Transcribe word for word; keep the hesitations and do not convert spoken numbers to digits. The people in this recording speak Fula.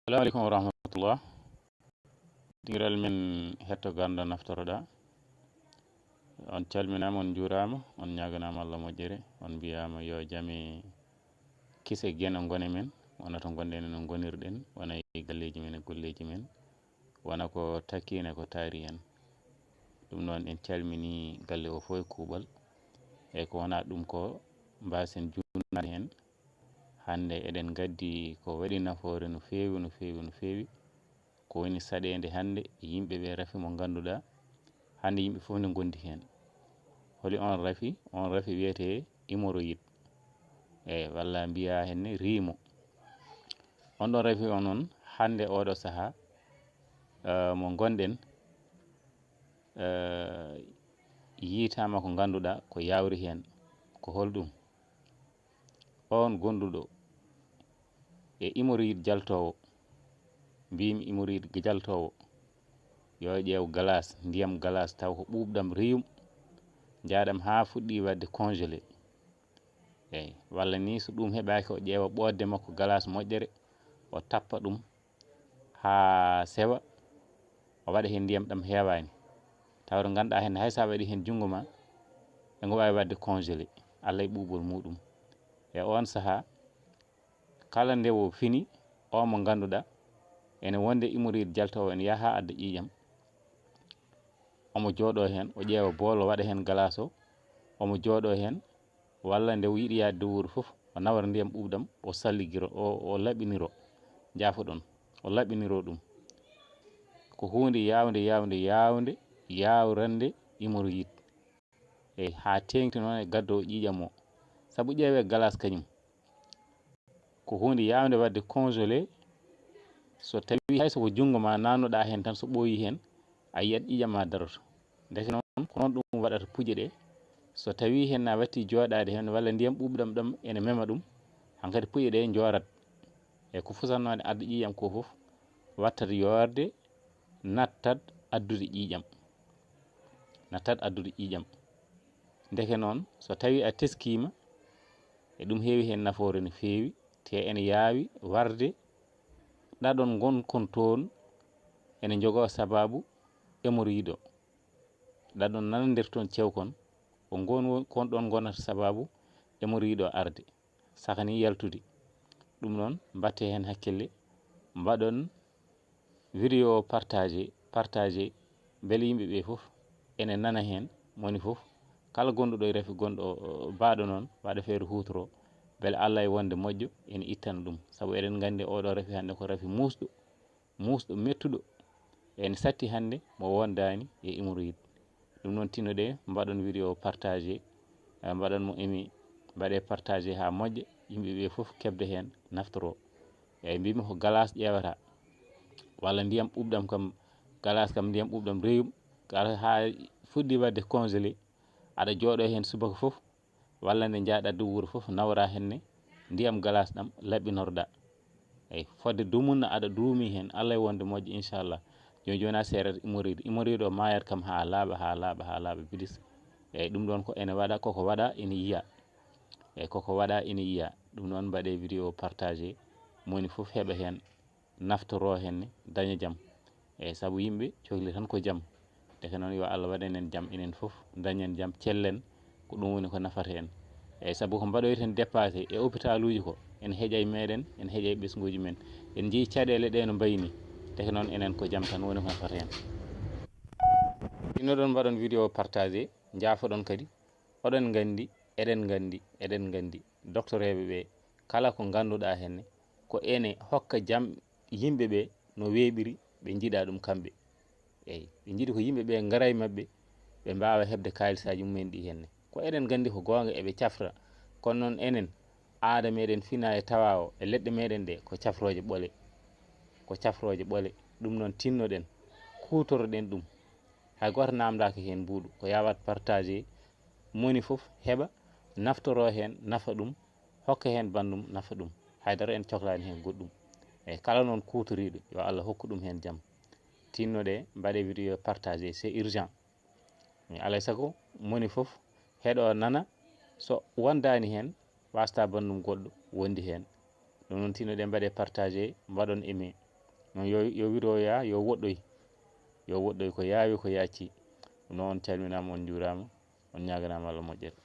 Assalamu aleykum wa rahmatullah. Dingiral men hetto ganda naftoroɗa. On calminama, on juurama, on ñaganama Allah moƴƴere, on mbiyama yo jame kise geno gone men, wona to gonɗen e no gonirɗen, wona e galleji men e golleji men, wona ko takkine ko taari en. Ɗum noon en calmini galle o fof e kuuɓal, e ko wona ɗum ko mbasen junnade heen. Hannde eɗen gaddi ko waɗi nafoore no feewi, no feewi, no feewi. Ko woni saɗeende hannde yimɓe ɓe rafi mo ngannduɗaa hannde yimɓe fof ne ngondi heen. Holi on rafi? On rafi wiyetee hémorroïde, e walla mbiya heen ne riimo. On ɗon rafi on noon hannde oɗo sahaa, eh, mo ngonɗen, eh, yiitaama ko ngannduɗaa ko yawri heen. Ko holɗum? On gonduɗo e hémorroïde jaltoowo, mbimi hémorroïde jaltoowo, yo ƴeew glace, ndiyam glace taw ko ɓuuɓɗam reyum, njaaɗam haa fuɗɗi waɗde congelé. Eyi, walla ni so ɗum heɓaaki, o ƴeewa ɓoodde makko glace moƴƴere, o tappa ɗum haa sewa, o waɗa heen ndiyam ɗam heewaani. Tawa to ngannduɗaa heen hay so a waɗi heen junngo ma, e ngo waawi waɗde congelé, Allah e ɓuuɓol muɗum. E oon sahaa, kala nde o fini, o mo ngannduɗaa ene wonde hémorroïde jaltoowo, ene yaha adda ƴiiƴam, omo jooɗoo heen, o ƴeewa bool, o waɗa heen glace o, omo jooɗoo heen, walla nde o yiɗi yaade wuuro fof, o nawra ndiyam ɓuuɓɗam, o salligiro, o, o laɓiniro, jaafoɗon, o laɓiniro ɗum. Ko huunde yaawnde, yaawnde, yaawnde, yawrande hémorroïde. Eyi, haa teeŋti noon e gaddo ƴiiƴam o. Sabu ƴeewee glace kañum. Ko huunde yaawnde waɗde congelé. So tawii hay so ko junngo ma naannuɗaa heen tan, so ɓooyii heen, a yiyat ƴiiƴam ma daroto. Ndeke noon, ko noon ɗum waɗata puƴe ɗe. So tawii heen a watti jooɗaade heen, walla ndiyam ɓuuɓɗam ɗam ene mema ɗum, hankadi puƴe ɗe njoorat. E ko fusatnoo adda ƴiiƴam ko fof, wattat yoorde, nattat addude ƴiiƴam. Nattat addude ƴiiƴam. Ndeke noon, so tawii a teskiima, e ɗum heewi heen nafoore no feewi, te ene yaawi warde ɗaɗon ngonkon toon ene njogoo sabaabu hémorroïde o. Ɗaɗon nana nder toon cewkon, ko ngoon wo-, kon ɗoon ngonata sabaabu hémorroïde o arde, saka ni yaltude. Ɗum noon, mbaɗte heen hakkille, mbaɗon vidéo partagé, partagé, mbele yimɓe ɓe fof ene nana heen, moni fof, kala gonɗuɗo e rafi gonɗo, o, baaɗo noon, waɗa feere huutoro, mbele Allah e wonde moƴƴo, ene ittana ɗum. Sabu eɗen nganndi oɗo rafi hannde ko rafi muusɗo, muusɗo mettuɗo, ene satti hannde mo wondaani e hémorroïde. Ɗum noon, tinnoɗe mbaɗon vidéo partagé, eh, mbaɗon mo aimé, mbaɗe partagé haa moƴƴa, yimɓe ɓe fof keɓde heen naftoro. Eeyi, mbimi ko glace ƴeewata, walla ndiyam ɓuuɓɗam kam, glace kam ndiyam ɓuuɓɗam reyum, kala haa fuɗɗi waɗde congelé, aɗa jooɗo heen subaka fof, walla nde njaaɗa dow wuro fof, nawra heen ne ndiyam glace ɗam laɓɓinorɗa. Eyi, fodde dumunna aɗa duumi heen, Allah e wonde moƴƴo, inchallah. Jooni jooni a seerat hémorroïde. Hémorroïde o maayat kam haa laaɓa, haa laaɓa, haa laaɓa bilis. Eyi, ɗum ɗoon ko ene waɗa, koko waɗa, ene yiya. Eyi, koko waɗa, ene yiya. Ɗum noon mbaɗe vidéo partagé, moni fof heɓa heen, naftoro heen ne, daña jam. Eyi, sabu yimɓe cohli tan ko jam. Ndeke noon, yo Allah waɗan en jam enen fof, dañen jam, cellen, ko ɗum woni ko nafata en. Eyi, sabu ko mbaɗoyten dépassé e hôpitaluji ko, en heƴay meɗen, en heƴay ɓesnguji men. En njii caɗeele ɗe no mbayi ni. Ndeke noon, enen ko jam tan woni ko nafata en. Ino ɗon mbaɗon vidéo partagé, njaafoɗon kadi. Oɗon nganndi, eɗen nganndi, eɗen nganndi, doktoreeɓe ɓe, kala ko ngannduɗaa heen ne, ko ene hokka jam yimɓe ɓe no weeɓiri, ɓe njiɗa ɗum kamɓe. Eyi, ɓe njiɗi ko yimɓe ɓe ngara e maɓɓe, ɓe mbaawa heɓde kaalisaaji mumen ɗi heen ne. Ko eɗen nganndi ko goonga, eɓe cafra, kono noon enen, aada meɗen fina e tawa o, e leɗɗe meɗen ɗe, ko cafrooje ɓole. Ko cafrooje ɓole. Ɗum noon, tinnoɗen, kuutoroɗen ɗum. Hay gooto naamndaaka heen mbuuɗu. Ko yawat partagé, moni fof heɓa, naftoro heen, nafa ɗum, hokka heen banndum, nafa ɗum. Hay dara en coklaani heen goɗɗum. Eyi, kala noon kuutoriiɗo, yo Allah hokku ɗum heen jam. Tinnoɗe, mbaɗe vidéo partagé, c'est urgent. Mi alay sago, moni fof heɗo nana, so wondaani heen, wasta banndum goɗɗo wondi heen. Ɗum noon, tinnoɗe, mbaɗe partagé, mbaɗon aimé. Yo, yo wiro ya, yo woɗɗoy. Yo woɗɗoy ko yaawi, ko yacci. Ɗum noon, on calminaama, on njuuraama, on ñaaganaama Allah moƴƴere.